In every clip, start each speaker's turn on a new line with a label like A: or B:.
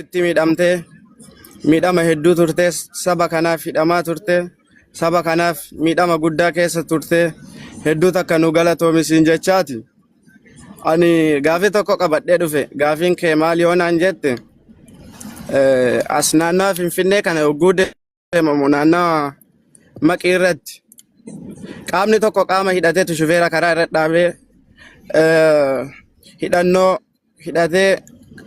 A: Itti miidhamtee miidhama hedduu turte saba kanaaf hidhamaa turte saba kanaaf miidhama guddaa keessa turte hedduu takka nu galatoomi siin jechaati. Ani gaafii tokko qabadhee dhufe gaafiin kee maal yoo naan jette as naannawa Finfinnee kana yogguu deemamu naannawa maqii irratti qaamni tokko qaama hidhateetu shufeera karaa irra dhaabee hidhannoo hidhatee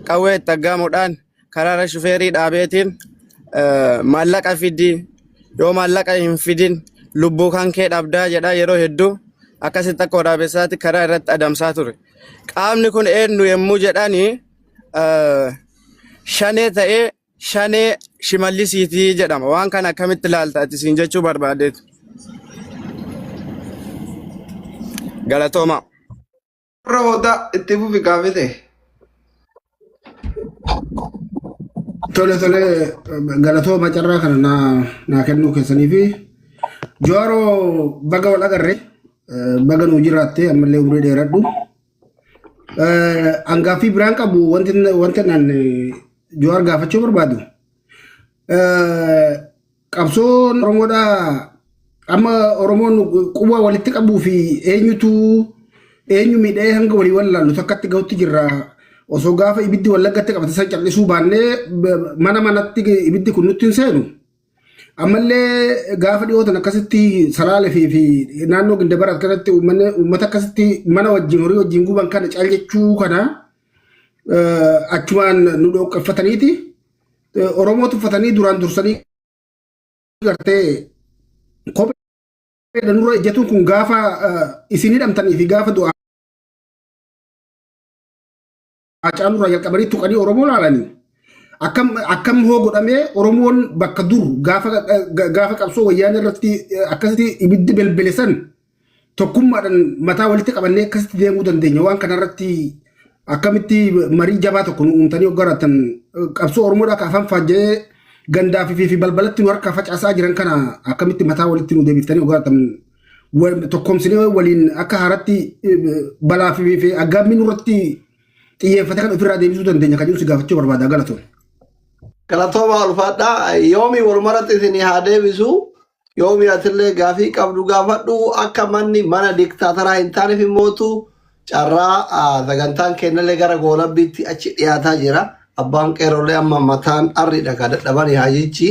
A: qawwee itti aggaamuudhaan karaa irra shufeerii dhaabeetiin maallaqa fidi yoo maallaqa hin fidin lubbuu kan kee dhabdaa jedha yeroo hedduu akkasitti akka waraabessaatti karaa irratti adamsaa ture. Qaamni kun eenyu yommuu jedhani shanee ta'ee shanee shimallisiitii jedhama. Waan kana akkamitti ilaalta ati siin jechuu barbaadeetu. Galatooma.
B: Warra hoodaa itti fufi gaafite.
C: Tole tole galatooma carraa kana naa kennuu keessanii fi Jawaaroo baga wal agarre baga nuu jiraatte ammallee umurii dheeradhu. Angaaffii biraan qabu wanti wanti naan Jawaar gaafachuu barbaadu. Qabsoon Oromoodhaa amma Oromoon quba walitti qabuu fi eenyutu eenyu miidhee hanga walii wallaallu takkatti gahutti jirra. Osoo gaafa ibiddi wallaggatti qabate san callisuu baannee mana manatti ibiddi kun nutti hin seenu. Ammallee gaafa dhiyootan akkasitti salaalee fi naannoo Gindabarat kanatti uummata akkasitti mana wajjin horii wajjin guban kana cal jechuu kana achumaan nu dhoqqeffataniiti. Oromoo tuffatanii duraan dursanii gartee kophee nurra ejjatuun kun gaafa isin hidhamtanii fi gaafa du'aa Haacaalurraa jalqabanii tuqanii Oromoo laalanii akkam akkam hoo godhamee Oromoon bakka dur gaafa gaafa qabsoo wayyaanee irratti akkasitti ibiddi belbele san tokkummaadhaan mataa walitti qabannee akkasitti deemuu dandeenya waan kanarratti akkamitti marii jabaa tokko nu uumtanii hoggarattan qabsoo Oromoodhaa ka afaan faajja'ee gandaa fi balbalatti nu harkaa facaasaa jiran kana akkamitti mataa walitti nu deebiftanii hoggarattan tokkoomsinee waliin akka haaratti balaa fi aggaammii nurratti xiyyeeffate kan ofirraa deebisuu dandeenya kan jedhu si gaafachuu barbaada galatoon.
B: Galatooma ulfaadhaa. Yoomi walumaratti isin haa deebisu. Yoomi atillee gaafii qabdu gaafadhu akka manni mana diktaataraa hin taaneef immootu carraa sagantaan kennallee gara goolabbiitti achi dhiyaataa jira. Abbaan qeerrollee amma mataan arriidha ka dadhabanii hajichi.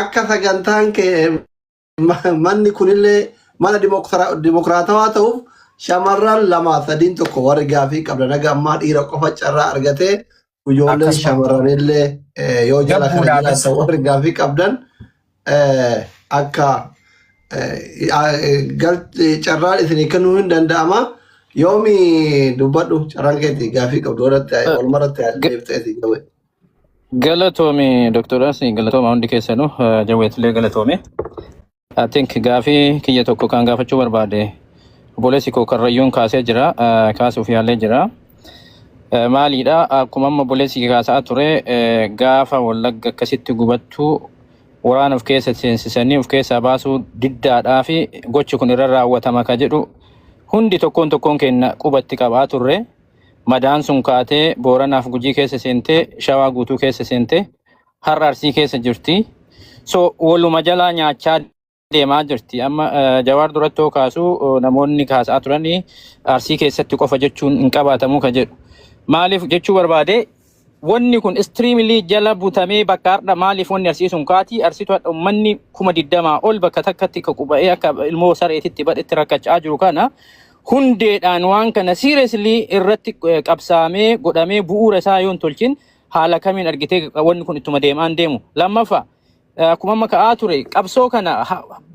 B: Akka sagantaan kee manni kunillee mana dimokiraatawaa ta'uuf shamarran lama sadiin tokko warri gaafii qabda naga ammaa dhiira qofa carraa argatee ijoolleen
D: Akkasuma.
B: shamarranillee yoo jala kana
D: Gabbuudhaafis.
B: jiraatan warri gaafii qabdan akka carraan isinii kennuu hin danda'ama. Yoomi dubbadhu carraan keetii gaafii qabdu warratti walumarratti deebiteeti gawe.
E: Galatoomi Dr. Asii galatooma hundi keessanuu Jawweetillee galatoomi. I think gaafii kiyya tokko kan gaafachuu barbaade obboleessi koo Karrayyuun kaasee jira kaasuuf yaalee jira. Maaliidha akkuma amma obboleessi kee kaasaa ture gaafa Wallagga akkasitti gubattu waraana of keessa seensisanii of keessaa baasuu diddaadhaa fi gochi kun irra raawwatama ka jedhu hundi tokkoon tokkoon keenya qubatti qabaa turre. Madaan sun kaatee Booranaaf Gujii keessa seentee Shawaa guutuu keessa seentee har'a Arsii keessa jirti. So waluma jalaa nyaachaa deemaa jirti. Amma Jawaar duratti yoo kaasu namoonni kaasaa turan Arsii keessatti qofa jechuun hin qabaatamu ka jedhu. Maaliif jechuu barbaade wanni kun istiriimilii jala butamee bakka har'a maaliif wanni Arsii sun kaati Arsiitu har'a uummanni 20,000 ol bakka takkatti ka quba'ee akka ilmoo sareetitti badhetti rakkachaa jiru kana hundeedhaan waan kana seriously irratti qabsaamee godhamee bu'uura isaa yoo hin tolchin haala kamiin argitee wanni kun ittuma deemaan deemu. Lammaffaa akkuma amma ka'aa ture qabsoo kana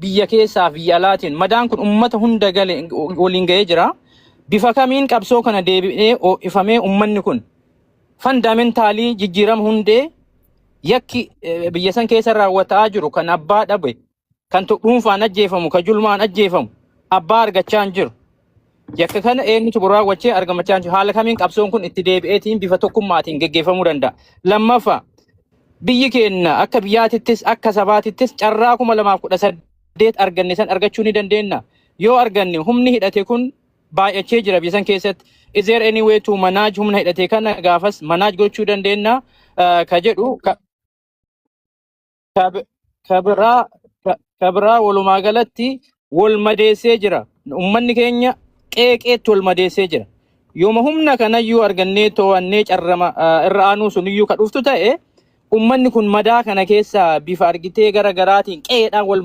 E: biyya keessaa biyya alaatiin madaan kun ummata hunda gale waliin ga'ee jira. Bifa kamiin qabsoo kana deebi'ee ho'ifamee ummanni kun fandamentaalii jijjiirama hundee yakki biyya san keessa raawwataa jiru kan abbaa dhabe kan dhuunfaan ajjeefamu kan julmaan ajjeefamu abbaa argachaa hin jiru. Yakka kana eenyutu raawwachee argamachaa hin jiru. Haala kamiin qabsoon kun itti deebi'eetiin bifa tokkummaatiin geggeeffamuu danda'a. Lammaffaa biyyi keenya akka biyyaatittis akka sabaatittis carraa 2018 arganne san argachuu ni dandeenya. Yoo arganne humni hidhate kun Baay'achee jira biyya san keessatti. Is there any way to manage humna hidhatee kana gaafas manage gochuu dandeenya ka jedhu ka biraa walumaa galatti wal madeessee jira. Uummanni keenya qeeqeetti wal madeessee jira. Yooma humna kanayyuu argannee to'annee carrama irra aanuu suniyyuu ka dhuftu ta'e, uummanni kun madaa kana keessa bifa argitee gara garaatiin qe'eedhaan wal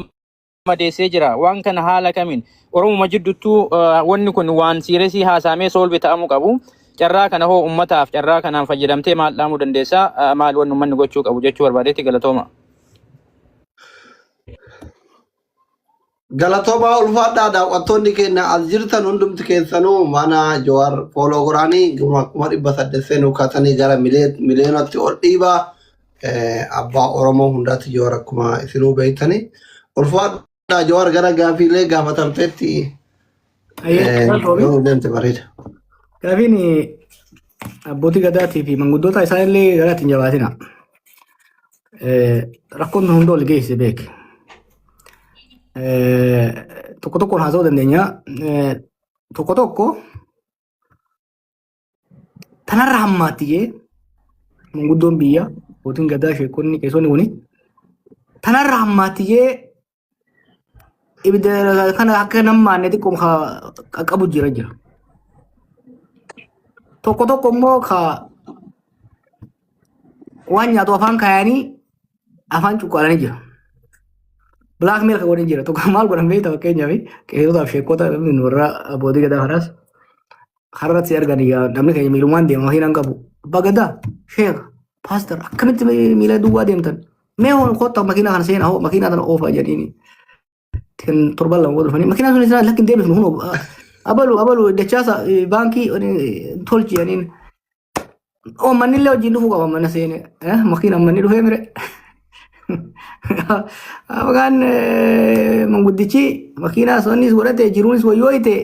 E: madeessee jira. Waan kana haala kamiin Oromuma jidduttuu wanni kun waan serious haasaamee solve ta'amuu qabu. Carraa kana hoo uummataaf carraa kanaan fayyadamtee maal dhaamuu dandeessaa? Maal wanni uummanni gochuu qabu jechuu barbaadeetti. Galatooma.
B: Galatoomaa, ulfaadhaa. Daawwattoonni keenya as jirtan hundumti keessanuu mana Jawaar follow godhaanii 800,000 seenuu kaasanii gara miliyoonatti ol dhiibaa. Abbaa Oromoo hundaatti Jawaar akkuma isinuu beektanii. Ulfaadhaa Jawaar, gara gaafiilee gaafatamteetti
D: Ayyee, galatoomi.
B: Yoo deemte bareeda.
D: Gaafiin abbootii gadaatii fi manguddoota isaanillee garaatti hin jabaatina. Rakkoon tun hunda ol geesse beek. Tokko tokkoon haasa'uu dandeenya. Tokko tokko tanarra hammaatti jee manguddoon biyya, abbootiin gadaa, sheekonni, qeessonni kuni tanarra hammaatti jee ibidda kana akka nammaanne xiqqoo qaqqabu jira jira. Tokko tokko immoo ka waan nyaatu afaan kaayanii afaan cuqqaalanii jira. Blackmail kan godhan jira. Tokko maal godhan beekta? Fakkeenyaaf qeessotaaf sheekota warra abbootii gadaa kanaas karratti si argan, namni keenya miilumaan deema, makiinaan qabu. Abbaa gadaa, sheeka, pastor, akkamitti miila duwwaa deemtan? Mee hoo kottaa makiinaa kana seenaa, hoo makiinaa kana oofaa jedhanii. Kan 2 torban booda dhufanii makiinaa sun isaan lakkin deebifnu, hunoo abalu abalu dachaasa baankii tolchi jedhaniin. Oo, manni illee wajjin dhufuu qaba mana seene. Makiinaan manni dhufee mire. Maqaan manguddichi makiinaa sonnis godhate jiruunis wayyoo ite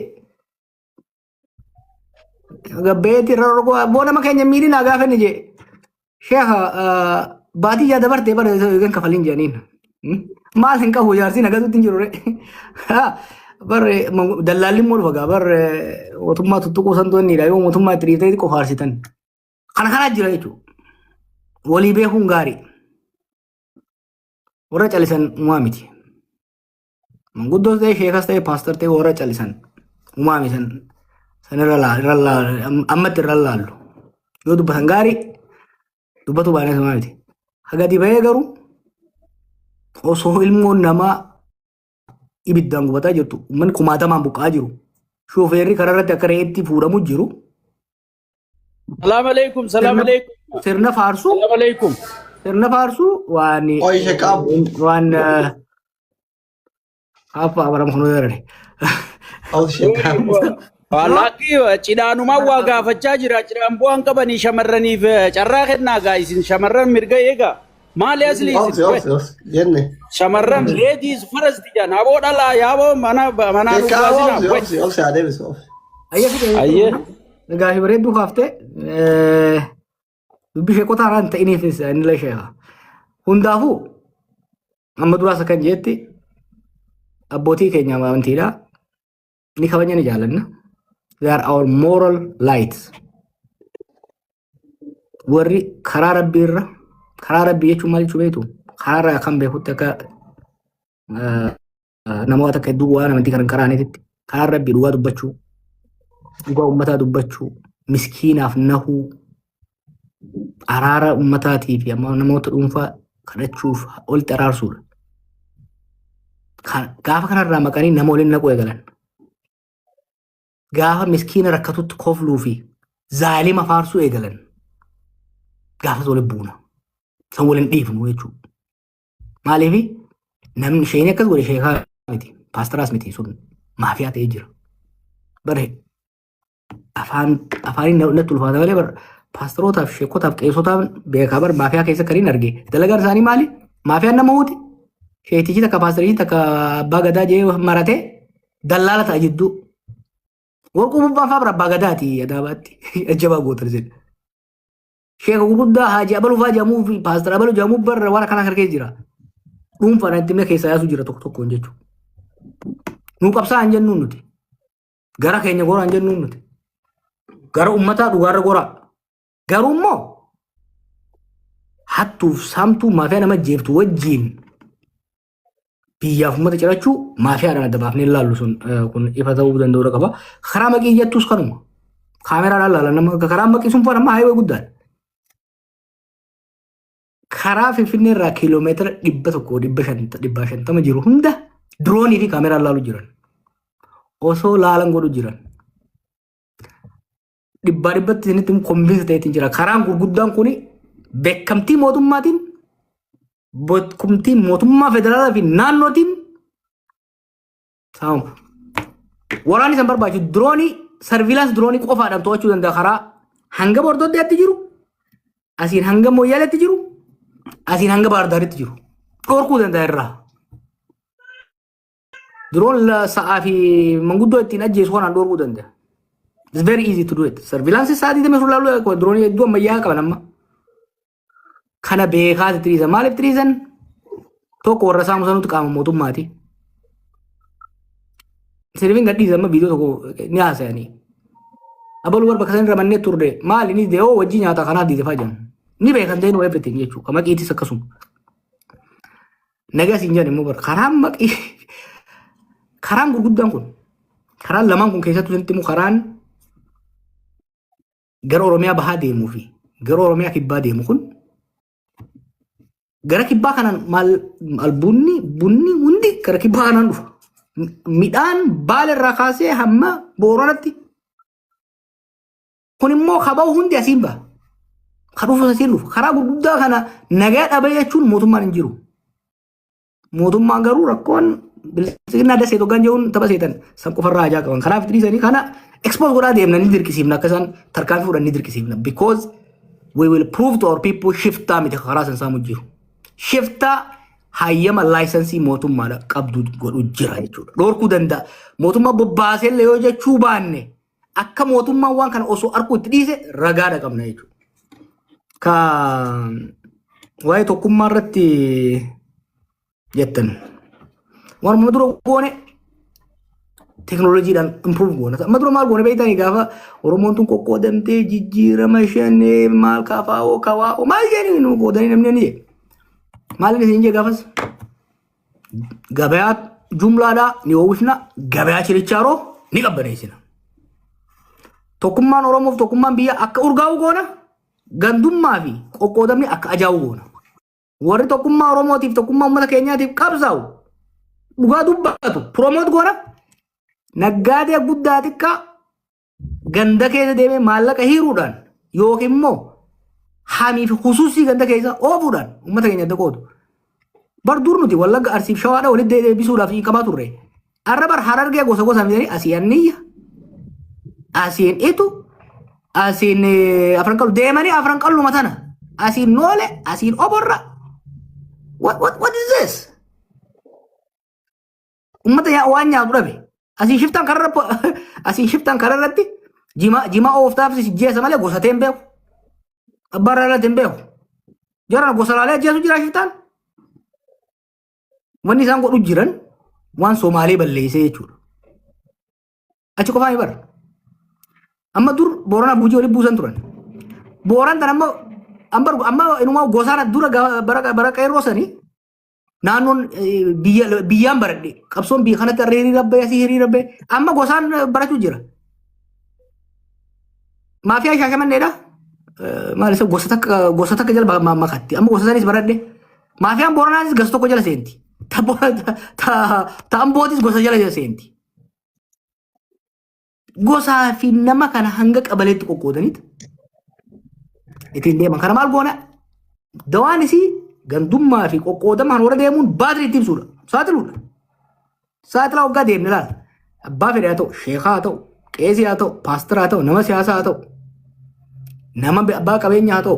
D: gabbeetti irra roqoo abboo nama keenya miidhinaa gaafa inni jee. Sheekha, baatii yaa dabartee bara eegan kafaliin jedhaniin. Maal hin qabu jaarsiin agatutti hin jiru re. Bar dallaalli immoo dhufa gaa bar mootummaa tuttuquu santu inni yoo mootummaa itti dhiiftee qofaarsitan. Kana kanaa jira jechuudha. Walii beekuun gaarii. Warra calisan uumaa miti. Manguddoos ta'e, sheekas ta'e, pastor ta'e, warra calisan uumaa miti. San irra laalu, ammatti irra laallu. Yoo dubbatan gaarii, dubbatu baanee uumaa miti. Hagadi bahee garuu osoo ilmoon namaa ibiddaan gubataa jirtu, uummanni kumaatamaan buqqa'aa jiru, shooferri karaa irratti akka re'eetti fuudhamu jiru.
F: Salaam alaikum, salaam alaikum.
D: Sirna faarsuu
F: Salaam alaikum.
D: Sirna faarsuu waan
B: Oi sheekaab.
D: waan haffa abaram kun yarane.
B: Oi sheekaab.
F: Wallahi cidhaanumaan waa gaafachaa jira. Cidhaan bu'aan qabanii shamarraniif carraa kennaa gaa isin shamarran mirga eegaa. Maali asli
B: Obsi
F: isin?
B: obsi obsi jenne.
F: Shamarran ladies first jedhan. Aboo dhalaa yaaboo mana manaa nu
B: Sheekaab
F: baasinaa.
B: obsi obsi obsi haa deebisu obsi.
D: Ayyee fide.
F: Ayyee.
D: Gaafii bareedduu kaaftee dubbii sheekota haaraan hin ta'iniifis inni illee sheeka. Hundaafuu amma duraas akkan jeetti abbootii keenya amantiidha. Ni kabajna, ni jaallanna. They are our moral lights. Warri karaa rabbii irra, karaa rabbii jechuun maal jechuu beektu? Karaa irraa kan beekutti akka namoota akka hedduu waan amantii kan karaaniitti karaa rabbii dhugaa dubbachuu, dhugaa uummataa dubbachuu, miskiinaaf nahuu, araara uummataatii fi amma namoota dhuunfaa kadhachuuf walitti araarsuudha. Gaafa kanarraa maqanii nama waliin naquu eegalan. Gaafa miskiina rakkatutti kofluu fi zaalima faarsuu eegalan. Gaafas waliin buuna. San waliin dhiifnu jechuudha. Maaliif namni isheen akkas godhe sheekaa miti, paastaraas miti, sun maafiyaa ta'ee jira. Bare afaan afaaniin natti ulfaata malee bar paastarootaaf, sheekotaaf, qeessotaaf beekaa bar maafiyaa keessa kan hin arge. Dalagaan isaanii maali? Maafiyaan nama huuti. Sheetichi takka, paastarichi takka, abbaa gadaa jee maratee dallaala ta'a jidduu. Warquu bubbaan fa'aa bara abbaa gadaati adaabaatti ajjabaa gootan jedhe. Sheeka gurguddaa Haaji Abaluu fa'aa jedhamuu fi Paastar Abaluu jedhamuu barra waan akkanaa kana keessa jira. Dhuunfaadhaan itti himee keessaa yaasuu jira tokko tokkoon jechuudha. Nuu qabsaa hin jennuun nuti. Gara keenya goraan jennuun nuti. Gara uummataa dhugaarra goraa. Garuu immoo hattuuf saamtuu maafiyaa nama jeeftu wajjiin biyyaaf uummata cirachuu maafiyaadhaan adda baafnee ilaallu sun kun ifa ta'uu danda'uu qaba. Karaa Maqii jettus kanuma. Kaameraadhaan ilaalan nama karaa Maqii sun amma highway guddaadha. Karaa Finfinnee irraa kiiloomeetira 100 150 jiru hunda diroonii fi kaameraan laalu jiran. Osoo laalan godhu jiran. Dhibbaa dhibbatti isinitti convince ta'eetiin jira. Karaan gurguddaan kuni beekamtii mootummaatiin, beekamtii mootummaa federaalaa fi naannootiin saamamu. Waraanni isaan barbaachisu diroonii, surveillance diroonii qofaadhaan to'achuu danda'a. Karaa hanga Bordoddeetti jiru, asiin hanga Mooyyaaleetti jiru, asiin hanga Baardaaritti jiru. Dhorkuu danda'a irraa. Diroon sa'aa fi manguddoo ittiin ajjeesu kanaan dhorkuu danda'a. It's very easy to do it. Surveillance sa'aatii 24 laaluu diroonii hedduu ammayyaa qaban amma. Kana beekaati tiriisan. Maaliif tiriisan? Tokko, warra saamu sanuutu qaama mootummaati. Sirbiin gadhiisa amma viidiyoo tokko ni haasa'anii. Abaluu barba bakka san irra mannee turre maali ni dee'oo wajji nyaata kanaaf diide fa'aa jedhan. Ni beekan ta'e everything jechuudha. Ka Maqiitis akkasuma. Nagaa siin jedhan immoo bara karaan Maqii, karaan gurguddaan kun, karaan lamaan kun, keessattuu sitti immoo karaan gara Oromiyaa bahaa deemuu fi gara Oromiyaa kibbaa deemu kun, gara kibbaa kanaan maal albuunni bunni hundi gara kibbaa kanaan dhufa. Midhaan Baala irraa kaasee hamma Booranatti. Kun immoo kaba'u hundi asiin baha. Ka dhufu asiin dhufa. Karaa gurguddaa kana nagaa dhabee jechuun mootummaan hin jiru. Mootummaan garuu rakkoon bilisiginaa dasee tokkan jechuun tapha seetan san qofarraa ajaa qaban. Kanaaf dhiisanii kana expose godhaa deemna, ni dirqisiifna, akka isaan tarkaanfii fudhan ni dirqisiifna. Because we will prove to our people shiftaa miti karaa san saamu jiru. Shiftaa hayyama license mootummaadha qabdu godhu jira jechuudha. Dhorkuu danda'a. Mootummaa bobbaasee illee yoo jechuu baanne, akka mootummaan waan kana osoo arguu itti dhiise ragaadha qabna jechuudha. Ka waa'ee tokkummaa irratti jettan. Waan dura goone teekinooloojiidhaan improve goona. Amma dura maal goone beektanii? Gaafa Oromoon tun qoqqoodamtee jijjiirama shanee maal kafaa'oo kawaa'oo maal jedhanii nu qoodanii namni ni jedhe. Maal inni isin jee gaafas? Gabayaa jumlaadhaa ni oomishna, gabayaa chirichaaroo ni qabbaneessina. Tokkummaan Oromoof tokkummaan biyya akka urgaa'u goona, gandummaa fi qoqqoodamni akka ajaa'u goona. Warri tokkummaa Oromootiif, tokkummaa uummata keenyaatiif qabsaa'u, dhugaa dubbatu promote goona. Naggaadee guddaa xiqqaa ganda keessa deemee maallaqa hiiruudhaan yookiin immoo hamii fi hususii ganda keessa oofuudhaan uummata keenya adda qoodu. Bar dur nuti Wallagga, Arsiif Shawaadha walitti deebisuudhaaf qabaa turre. Arra bar Harargee gosa gosaan fidanii asii Anniyya, asiin Itu, asiin Afran Qallu deemanii Afran Qalluma tana, asiin Noole, asiin Oborra. What is this? Uummata waan nyaatu dhabe. Asiin shiftaan kararra, asiin shiftaan kararratti jimaa jimaa ooftaaf jeessa malee gosa ta'e hin beeku. Abbaa irratti hin beeku. Jarana gosa laalee ajjeesu jira shiftaan. Wanni isaan godhu jiran waan Somaalee balleessee jechuudha. Achi qofaa bara. Amma dur Booranaaf Gujii walitti buusan turan. Booran tan amma amma inumaa gosaan dura bara qeerroo sanii naannoon biyya biyyaan baradhe, qabsoon biyya kanatti harree hiriira bahee, asii hiriira bahee, amma gosaan barachuu jira. Maafiyaa Shaashamanneedha. Maal isa gosa takka jala makatti, amma gosa sanis baradhe. Maafiyaan Booranaatis gosa tokko jala seenti. Ta Ambootis gosa jala seenti. Gosaa fi nama kana hanga qabaleetti qoqqoodaniit ittiin deeman. Kana maal goona? Dawaan isii gandummaa fi qoqqoodamaan warra deemuun baatirii itti ibsuudha. Saaxiluudha. Saaxilaa waggaa deemne laala. Abbaa fedhe haa ta'u, sheekaa haa ta'u, qeesii haa ta'u, paastara haa ta'u, nama siyaasaa haa ta'u, nama abbaa qabeenyaa haa ta'u,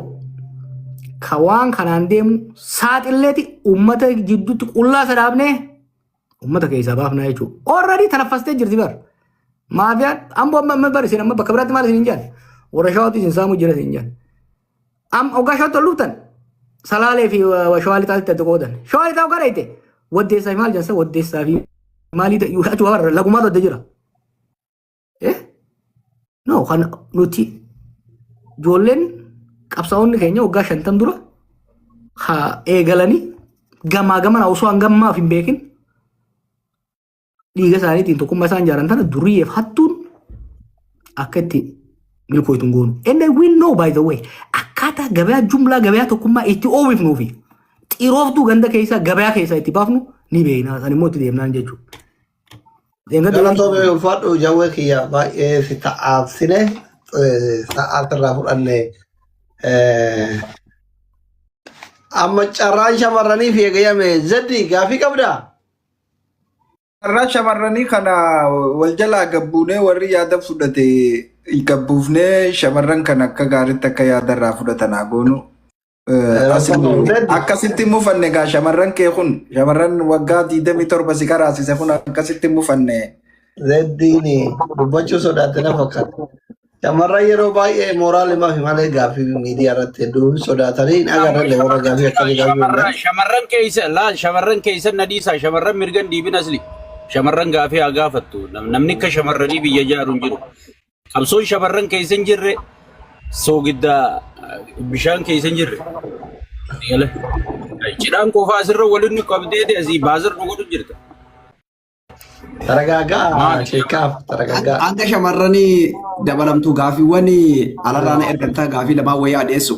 D: ka waan kanaan deemu saaxilleeti uummata jidduutti qullaa sadaabnee uummata keessaa baafnaa jechuudha. Already tanaffastee jirti bar. Maafiyaan Amboo amma bar isin amma bakka biraatti maal isin hin jaan? Warra Shawaatu isin saamuu jira isin jaan. Am hoggaa Shawaatti ol dhuftan Salaalee fi Shawaa Lixaatti adda qoodan. Shawaa Lixaa hoggaa dheeyte Waddeessaa fi maal jensa, Waddeessaa fi maalii ta'e achi waa lagumaatu adda jira. Eh? No, kan nuti ijoolleen qabsaa'onni keenya waggaa 50 dura haa eegalanii gamaa gamana osoo hangammaaf hin beekin dhiiga isaaniitiin tokkummaa isaan ijaaran tana duriyyeef hattuun akka itti milkooytu hin goonu. And we know, by the way, akkaataa gabayaa jumlaa gabayaa tokkummaa itti oomifnuu fi xirooftuu ganda keessaa gabayaa keessaa itti baafnu ni beekna. San immoo itti deemnaan jechuudha.
B: Galatoomii, ulfaadhu jawwee kiyya, baay'ee si ta'aafsine, sa'aatirraa fudhanne. Amma carraan shamarraniif eegayyame. Zeddi, gaafii qabdaa?
G: Carraa shamarranii kana wal jalaa gabbuunee, warri yaada fudhate gabbuufnee, shamarran kan akka gaariitti akka yaada irraa fudhatan haa goonu.
B: Zeddi.
G: Akkasitti mufanne gaa, shamarran kee kun, shamarran waggaa 27 si qaraasise kun akkasitti mufanne.
B: Zeddiin dubbachuu sodaate na fakkaata. Shamarran yeroo baay'ee mooraalimaa fi malee gaafii miidiyaa irratti hedduu sodaatanii hin agarre, warra gaafii akkamii gaafii
F: Shamarran shamarran keessa laal, shamarran keessa na dhiisaa, shamarran mirgan dhiibin asli. Shamarran gaafii haa gaafattu. Namni akka shamarranii biyya ijaaru hin jiru. Qabsoon shamarran keessa hin jirre soogidda bishaan keessa hin jirre. Eegale. Cidhaan qofaa asirra waliin nu qabdee asii baazar nu godhu jirta.
B: Taragaagaa.
F: Maali?
B: Sheekaaf taragaagaa.
H: Hanga shamarranii dabalamtu gaafiiwwan alarraan ergamtaa gaafii lamaan wayii dhiyeessu.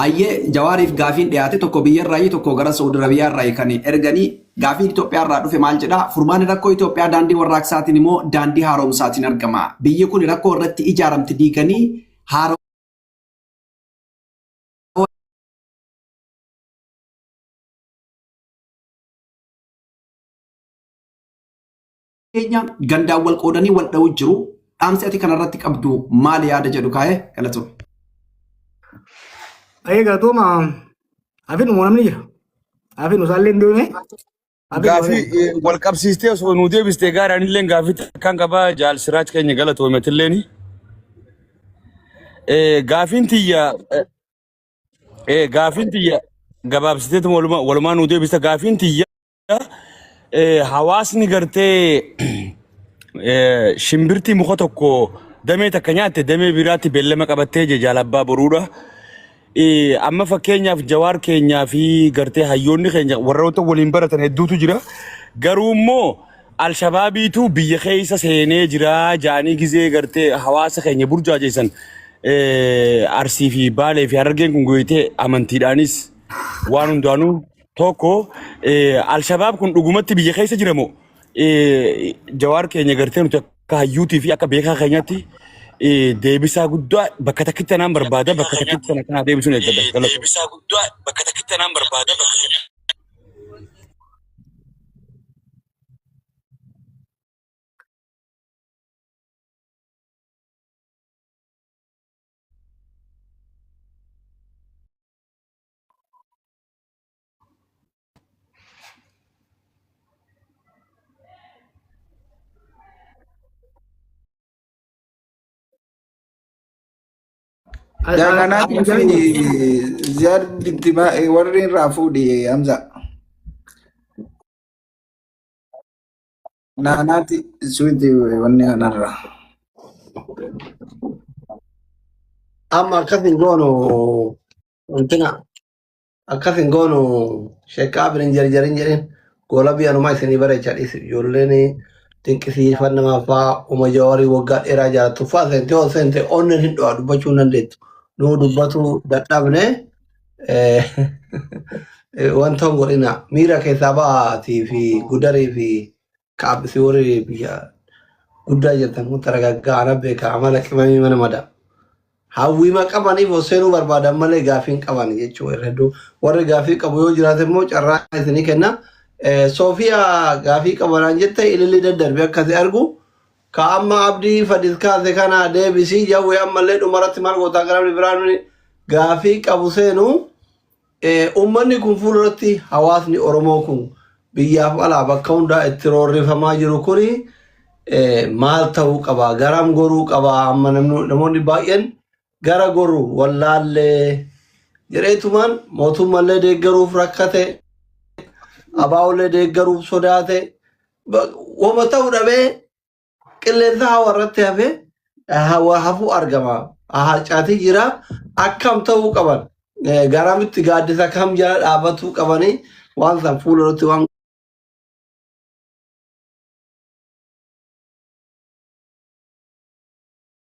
H: Ayyee, Jawaariif gaafiin dhiyaate tokko biyyarraayi, tokko gara Saudi Arabiyaarraayi kan erganii. Gaafiin Itoophiyaarraa dhufe maal jedhaa? Furmaanni rakkoo Itoophiyaa daandii warraaqsaatiin immoo daandii haaromsaatiin argama. Biyyi kun rakkoo irratti ijaaramte diiganii haaromsa keenya gandaan wal qoodanii wal dha'uu jiru. Dhaamsi ati kanarratti qabdu maali yaada jedhu kaa'ee, galatoome.
D: Ayyee, galatooma. Hafin namni jira. Hafin isaallee hin deemne.
I: Gaafii wal qabsiistee osoo nuu deebistee gaariin illee gaafii kan qabaa, jaal Siraaj keenya, galatoometilleen. Gaafiin tiyya gabaabsiteetuma walumaa nuu deebista. Gaafiin tiyya, hawaasni gartee shimbirtii muka tokko damee takka nyaatte damee biraatti beellama qabattee je jaalabbaa boruudha. Amma fakkeenyaaf Jawaar keenyaa fi gartee hayyoonni keenya warroota waliin baratan hedduutu jira. Garuu immoo Alshabaabiitu biyya keessa seenee jira jaanii gizee gartee hawaasa keenya burjaajeessan, Arsii fi Baalee fi Harargeen kun goyitee amantiidhaanis waan hundaanuu tokko. Alshabaab kun dhugumatti biyya keessa jira moo, Jawaar keenya gartee nuti akka hayyuutii fi akka beekaa keenyaatti deebisaa guddaa bakka takkitti anaan barbaada, bakka takkitti sana kanaa deebisuun eeggadha. Galatoomii. Deebisaa guddaa bakka takkitti anaan barbaada.
G: Daanganaatii fi Ziyaad Bittimaa warri irraa fuudhi, Hamza. Naanaati suuti wanni kanarra.
B: Amma akkas hin goonu, wantina akkas hin goonu, sheekaa birin jarjarin jedhin goola biyya numaa isinii bareecha dhiisi. Ijoolleen dinqisiifannaa fa'aa uma Jawaarii waggaa dheeraa jaalattu fa'aa seente, yoo seente onneen hin dho'a, dubbachuu hin dandeettu. Nuu dubbatu dadhabne, wanta hin godhina, miira keessaa ba'aatii fi gudarii fi kaabbisii warri biyya guddaa jirtan kun taragaggaa beeka amala qimamii mana mada. Hawwiima qabaniif ol seenuu barbaadan malee gaafii hin qaban jechuudha irra hedduu. Warri gaafii qabu yoo jiraate immoo carraa isinii kenna. Soofiyaa gaafii qabanaan jette, ililli daddarbe akkasi argu. Ka amma Abdii Fadis kaase kana deebisii jawwee, ammallee dhumarratti maal gootaa gara biraan gaafii qabu seenu. Uummanni kun fuulduratti hawaasni Oromoo kun biyyaaf alaa bakka hundaa itti roorrifamaa jiru kuni maal ta'uu qaba? Garam goruu qaba? Amma namoonni baay'een gara goru wallaallee jedheetumaan mootummallee deeggaruuf rakkate, abaa'ollee deeggaruuf sodaate. Wama ta'uu dhabee qilleensa hawa irratti hafee hawa hafuu argama. Harcaatii jira. Akkam ta'uu qaban? Garamitti gaaddisa kam jala dhaabbatuu qabanii waan san fuula irratti waan